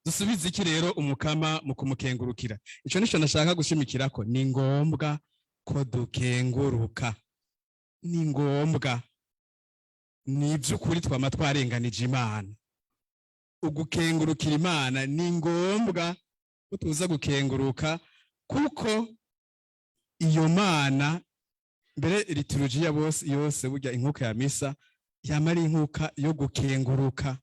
Dusubize iki rero Umukama mu kumukengurukira? Ico nico nashaka gushimikirako. Ni ngombwa ko dukenguruka, ni ngombwa. Ni ivy'ukuri twama twarenganije Imana. Ugukengurukira Imana ni ngombwa ko tuza gukenguruka, kuko iyo Mana mbere liturujiya bose yose, burya inkuka ya misa yama ari inkuka yo gukenguruka,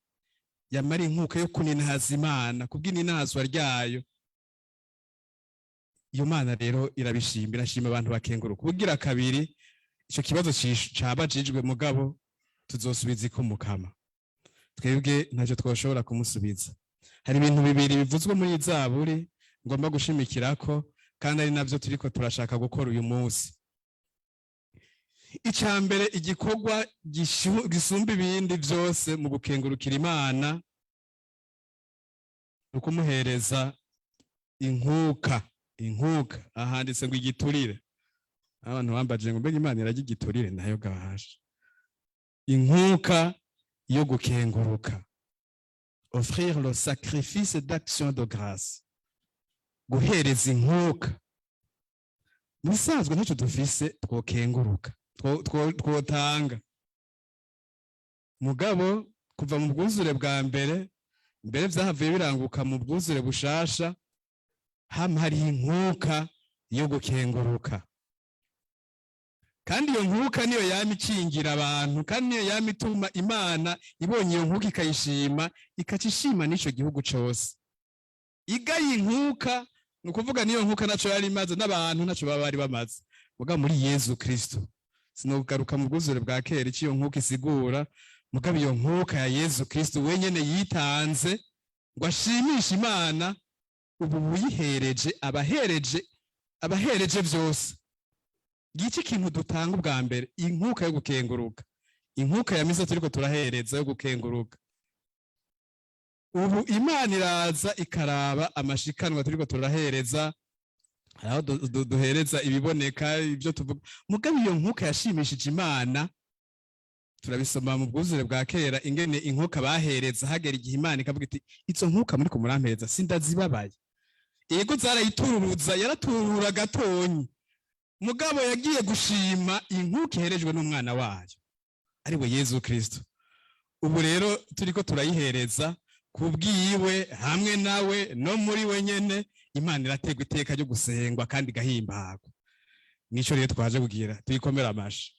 yama ari inkuka yo kuninahaza Imana kubw'ininahazwa ryayo. Iyo Mana rero irabishima, irashima abantu bakenguruka. Ubugira kabiri, ico kibazo cabajijwe, mugabo tuzosubiza iko Mukama? Twebwe ntacyo twoshobora kumusubiza. Hari ibintu bibiri bivuzwe muri Zaburi ngomba gushimikirako, kandi ari navyo turiko turashaka gukora uyu munsi. Icya mbere, igikorwa gisumba ibindi byose mu gukengurukira Imana ni ukumuhereza inkuka. Inkuka ahanditse ngo igiturire. Abantu bambajije ngo mbega Imana irarya igiturire? Nayo gahasha. Inkuka yo gukenguruka, offrir le sacrifice d'action de grâce, guhereza inkuka. Mu bisanzwe ntacyo dufise twokenguruka, twotanga, mugabo kuva mu bwuzure bwa mbere, mbere vyahavuye biranguka mu bwuzure bushasha, hama hariho inkuka yo gukenguruka. Kandi iyo nkuka niyo yama ikingira abantu, kandi niyo yama ituma Imana ibonye iyo nkuka ikayishima, ikaca ishima n'ico gihugu cose. Igaye inkuka, ni ukuvuga niyo nkuka naco yari imaze, n'abantu naco baba bari bamaze. Muga muri Yezu Kristo, sinogaruka mu bwuzure bwa kera icyo iyo nkuka isigura, mugabo iyo nkuka ya Yezu Kristo wenyene yitanze ngo ashimishe Imana, ubu buyihereje, abahereje vyose. Ngiki ikintu dutanga ubwa mbere, inkuka yo gukenguruka, inkuka ya misa turiko turahereza yo gukenguruka. Ubu Imana iraza ikaraba amashikanwa turiko turahereza. Hari aho duhereza ibiboneka, ibyo tuvuga, mugabo iyo nkuka yashimishije Imana. Turabisoma mu bwuzure bwa kera ingene inkuka bahereza, hagera igihe Imana ikavuga iti: "Izo nkuka muri murampereza sindazibabaye." Yego, zarayitururuza, yaraturura gatonyi, mugabo yagiye gushima inkuka iherejwe n'umwana wayo, ari we Yezu Kristo. Ubu rero turiko turayihereza kubwiwe, hamwe nawe no muri we nyene, Imana irategwa iteka ryo gusengwa kandi igahimbagwa. Nico rero twaje kugira tuyikomera amashi.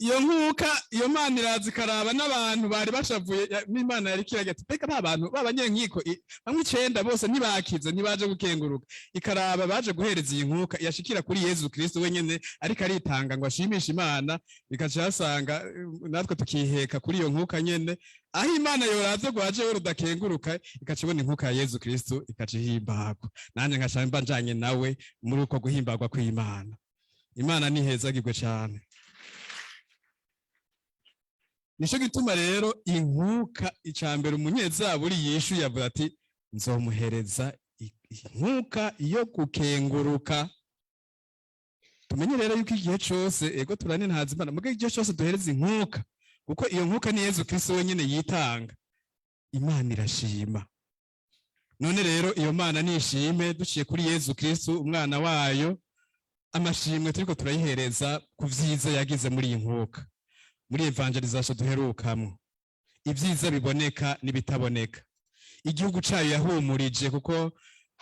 Iyo nkuka, iyo Mana iraza ikaraba n'abantu bari bashavuye. N'Imana yari kiragira ati: "Mbega ba bantu b'abanyenkiko bamwe icenda bose ntibakize, ntibaje gukenguruka?" Ikaraba baje guhereza iyi nkuka, yashikira kuri Yezu Kristo wenyene ariko aritanga ngo ashimishe Imana, ikaca yasanga natwe tukiheka kuri iyo nkuka nyene. Aho Imana yoravye rwaje we rudakenguruka, ikaca ibona inkuka ya Yezu Kristo, ikaca ihimbagwa. Nanjye nkaca mba njanye nawe muri uko guhimbagwa kw'Imana. Imana nihezagirwe cane. Nico gituma rero inkuka icambere umunyezaburi yishuye avuga ati: "Nzomuhereza inkuka yo gukenguruka." Tumenye rero yuko igihe cose, ego turaninahaza Imana, muga igihe cose duhereza inkuka, kuko iyo nkuka ni Yezu Kristo wenyene yitanga, Imana irashima. None rero iyo Mana nishime duciye kuri Yezu Kristo umwana wayo, amashimwe turiko turayihereza ku vyiza yagize muri iyi nkuka, muri evangelisation duherukamwo, ibyiza biboneka n'ibitaboneka, igihugu cayo yahumurije, kuko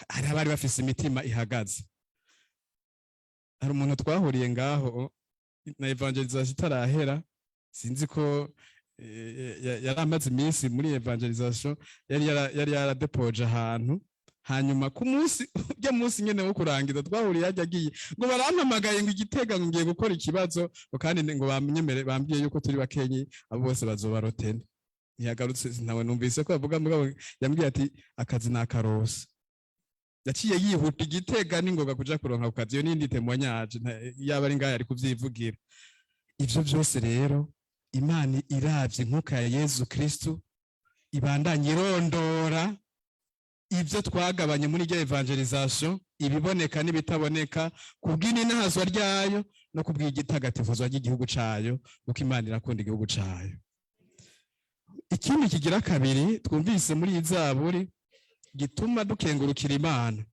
hari abari bafise imitima ihagaze. Hari umuntu twahuriye ngaho na evangelisation itarahera, sinzi ko yari amaze iminsi muri evangelisation, yari yaradepoje ahantu. Hanyuma ku munsi ujya munsi nyene wo kurangiza twahuriye hajya agiye ngo barampamagaye ngo igitega, ngo ngiye gukora ikibazo, ngo kandi ngo bamenyemere, bambwiye yuko turi bakenyi, abo bose bazoba rotene. Ntiyagarutse, ntawe numvise ko avuga, mugabo yambwiye ati akazi nakaronse. Yaciye yihuta igitega n'ingoga kuja kuronka ku kazi. Iyo n'indi témoignage, yaba ari ngaho yari kuvyivugira. Ivyo vyose rero, Imana iravye inkuka ya Yezu Kristo, ibandanye irondora. Ibyo twagabanye muri iryo évangélisation, ibiboneka n'ibitaboneka, kubw'ininahazwa ryayo no kubw'igitagatifuzwa ry'igihugu cayo, kuko Imana irakunda igihugu cayo. Ikindi kigira kabiri twumvise muri iyi zaburi gituma dukengurukira Imana,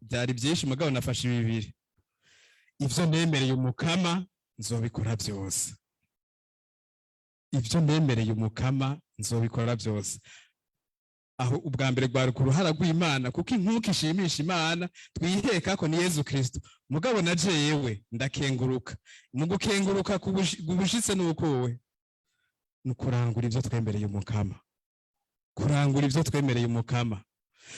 byari byinshi mugabo nafashe bibiri: ivyo nemereye Umukama nzobikora byose, ibyo nemereye Umukama nzobikora byose. Aho ubwa mbere rwari ku ruhara rw'Imana, kuko inkuka ishimisha Imana twiheka ko ni Yezu Kristo. Mugabo na jewe ndakenguruka. Mu gukenguruka kubushitse nukuwe ni ukurangura ibyo twemereye Umukama, kurangura ibyo twemereye Umukama.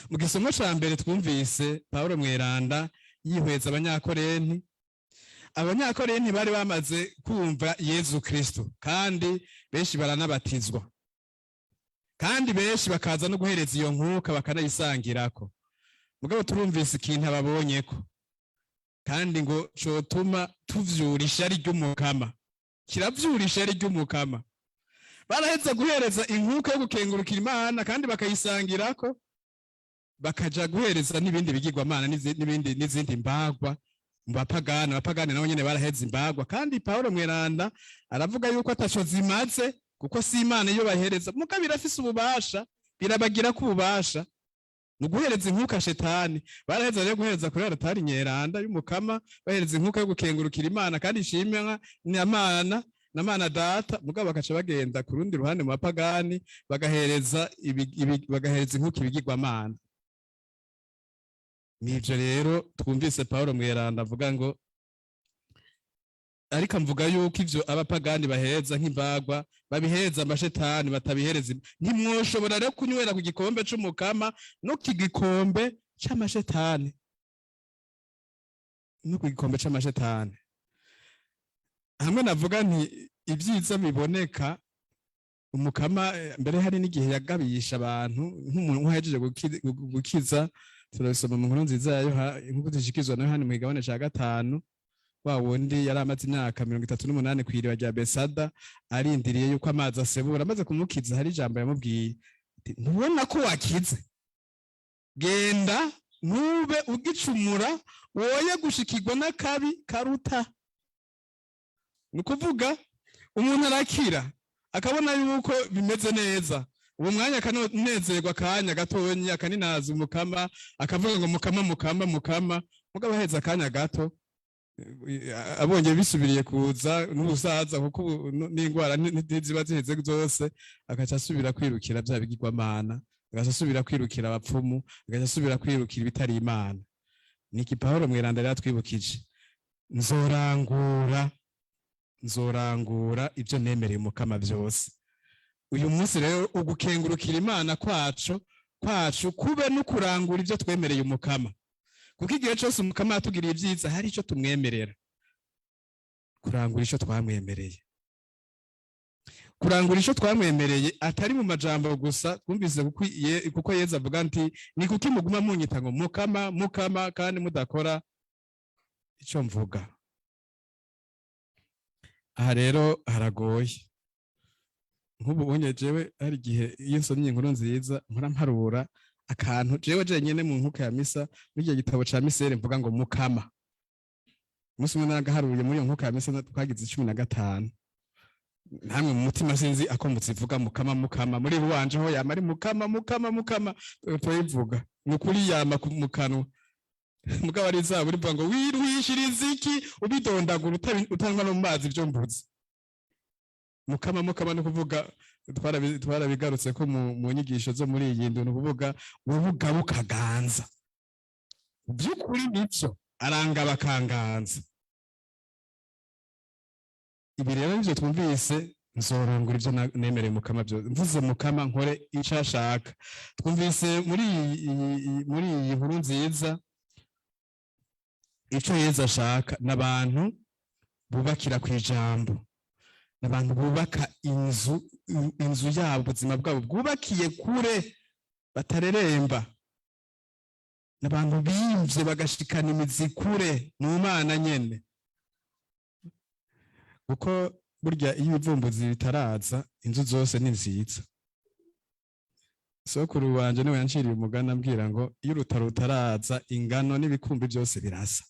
Mu gisomo ca mbere twumvise Pawulo Mweranda yihweza Abanyakorenti. Abanyakorenti bari bamaze kumva Yezu Kristo, kandi benshi baranabatizwa, kandi benshi bakaza no guhereza iyo nkuka bakanayisangirako. Mugabo turumvise ikintu ababonyeko, kandi ngo cotuma tuvyura ishari ry'Umukama, kiravyura ishari ry'Umukama. Baraheza guhereza inkuka yo gukengurukira Imana kandi bakayisangirako, bakaja guhereza n'ibindi bigirwamana n'ibindi n'izindi mbagwa mu bapagani. Abapagani nabo nyene baraheza imbagwa, kandi Paulo Mweranda aravuga yuko ataco zimaze, kuko si Imana iyo bahereza, mugabo birafise ububasha, birabagira ko ububasha ni uguhereza inkuka shetani. Baraheza rero guhereza kuri aratari nyeranda y'Umukama, bahereza inkuka yo gukengurukira Imana kandi ishimwa n'Imana na Mana Data, mugabo bakaca bagenda ku rundi ruhande mu bapagani bagahereza inkuka ibigirwamana. Nivyo rero twumvise Paulo Mweranda avuga ngo, ariko mvuga yuko ivyo abapagani baheza nk'imbagwa babiheza amashetani, batabihereza. Ntimwoshobora rero kunywera ku gikombe c'Umukama no ku gikombe c'amashetani, no ku gikombe c'amashetani. Hamwe navuga nti ibyiza biboneka Umukama, mbere hari n'igihe yagabisha abantu nk'umuntu nk'uhejeje gukiza. Turabisoma mu nkuru nziza ya nk'uko dushikizwa na Yohani mu kigabane ca gatanu, wa wundi yari amaze imyaka 38 kw'iriba rya Besada arindiriye yuko amazi asebura. Amaze kumukiza, hari ijambo yamubwiye ati: "Ntubona ko wakize? Genda, ntube ugicumura, woye gushikirwa n'akabi karuta." Ni ukuvuga umuntu arakira, akabona yuko bimeze neza, uwo mwanya akanezerwa akanya gatonya, akaninaza Umukama, akavuga ngo "Mukama, Mukama, Mukama." Mugabo aheza akanya gato, abonye bisubiriye kuza n'ubusaza, kuko ubu n'indwara ntiziba ziheze zose, agaca asubira kwirukira bya bigirwamana, agaca asubira kwirukira abapfumu, agaca asubira kwirukira ibitari Imana. Niki Pawulo Mweranda rero atwibukije: nzorangura, nzorangura ibyo nemereye Umukama byose. Uyu munsi rero ugukengurukira Imana kwacu kube no kurangura ibyo twemereye Umukama, kuko igihe cyose Umukama yatugiriye ibyiza hari icyo tumwemerera. Kurangura icyo twamwemereye, kurangura icyo twamwemereye atari mu majambo gusa. Twumvise kuko Yezu avuga nti: "Ni kuki muguma munyita ngo Mukama, Mukama, kandi mudakora icyo mvuga?" Aha rero haragoye. Nk'ubu unye jewe hari igihe iyo nsomye inkuru nziza mpora mparura akantu jewe jenyene mu nkuka ya misa, muri icyo gitabo ca misere, mvuga ngo "Mukama". Umunsi umwe naragaharuye muri iyo nkuka ya misa, twagize 15. Namwe mu mutima sinzi ako muzivuga "Mukama, Mukama". Muri wanje ho yama ari "Mukama, Mukama, Mukama". Tuyivuga ni ukuri yama mu kanwa, mugabo ari zaburi ivuga ngo "Wiruhishiriza iki ubidondagura, utanywa no mu mazi ibyo mvuze?" "Mukama, Mukama" ni ukuvuga, twarabigarutse ko mu nyigisho zo muri iyi ndu, ni ukuvuga wowe ugaba ukaganza. By'ukuri nibyo, arangaba akanganza. Ibi rero nivyo twumvise: nzorangura ibyo nemereye Mukama byose, mvuze "Mukama" nkore icyo ashaka. Twumvise muri iyi nkuru nziza icyo Yezu ashaka n'abantu bubakira ku ijambo, n'abantu bubaka inzu yabo, ubuzima bwabo bwubakiye kure, batareremba, n'abantu bimvye bagashikana imizi kure mu Mana nyene. Kuko burya iyo ibivumbuzi bitaraza, inzu zose ni nziza. Sokuru wanje niwe yanciriye umugani ambwira ngo iyo urutaro rutaraza, ingano n'ibikumbi byose birasa.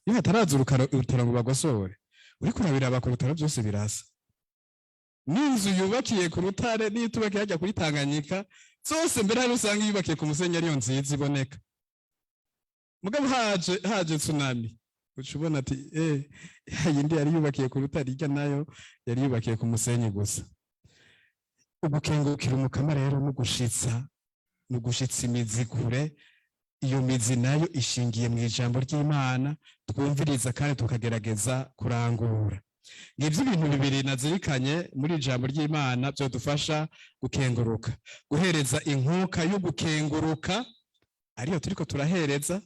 Iyo hataraza urutaro ngo bagosore, uriko urabiraba ku rutaro, byose birasa. N'inzu yubakiye ku rutare n'itubakiye hajya kuri Tanganyika zose, mbere hari usanga yubakiye ku musenyi ariyo nziza iboneka. Mugabo haje tsunami, uca ubona ati yindi yari yubakiye ku rutare, irya nayo yari yubakiye ku musenyi gusa. Ugukengurukira Umukama rero no gushitsa imizi kure. Iyo mizi nayo ishingiye mu ijambo ry'Imana twumviriza kandi tukagerageza kurangura. Ngibyo ibintu bibiri nazirikanye muri ijambo ry'Imana byodufasha gukenguruka, guhereza inkuka yo gukenguruka, ariyo turiko turahereza,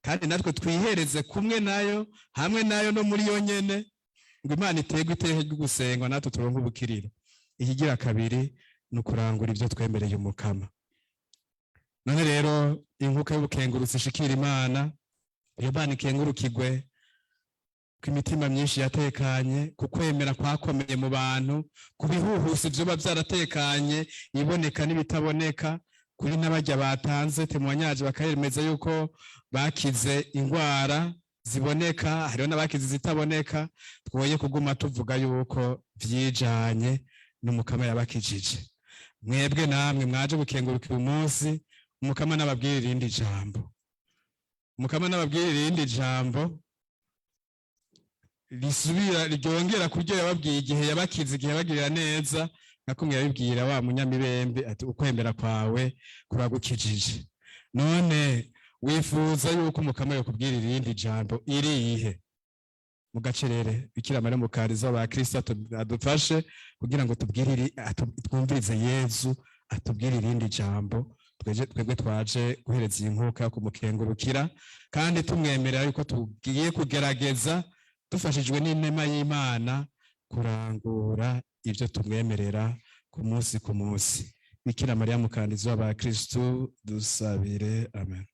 kandi natwe twihereze kumwe nayo, hamwe nayo, no muri yo nyene, ngo Imana iterwe iteka ryo gusengwa, natwe turonke ubukiriro. Ikigira kabiri ni ukurangura ibyo twemereye Umukama. None rero inkuka y'ubukengurutsi ishikira Imana. Iyo Mana ikengurukigwe ko imitima myinshi yatekanye, ku kwemera kwakomeye mu bantu, ku bihuhusi vyoba vyaratekanye, iboneka n'ibitaboneka, kuri n'abarya batanze témoignage bakayemeza yuko bakize ingwara ziboneka, hariho n'abakize izitaboneka. Twoye kuguma tuvuga yuko vyijanye n'Umukama yabakijije. Mwebwe namwe mwaje gukengurukira umunsi, Umukama n'ababwira irindi jambo. Umukama n'ababwira irindi jambo risubira ryongera kuryo yababwiye igihe yabakiza, igihe yabagirira neza, nka kumwe yabibwira wa munyamibembe ati: "Ukwemera kwawe kuragukijije." None wifuza yuko Umukama yokubwira irindi jambo irihe? Mu gacerere, Bikira Mariya mukariza wa Kristo adufashe kugira ngo tubwirire, twumvirize Yezu atubwire irindi jambo. Twebwe twaje guhereza iyi nkuka yo kumukengurukira, kandi tumwemerera yuko tugiye kugerageza, dufashijwe n'inema y'Imana, kurangura ibyo tumwemerera ku munsi ku munsi. Bikira Mariya mukandizi w'abakristu, dusabire. Amen.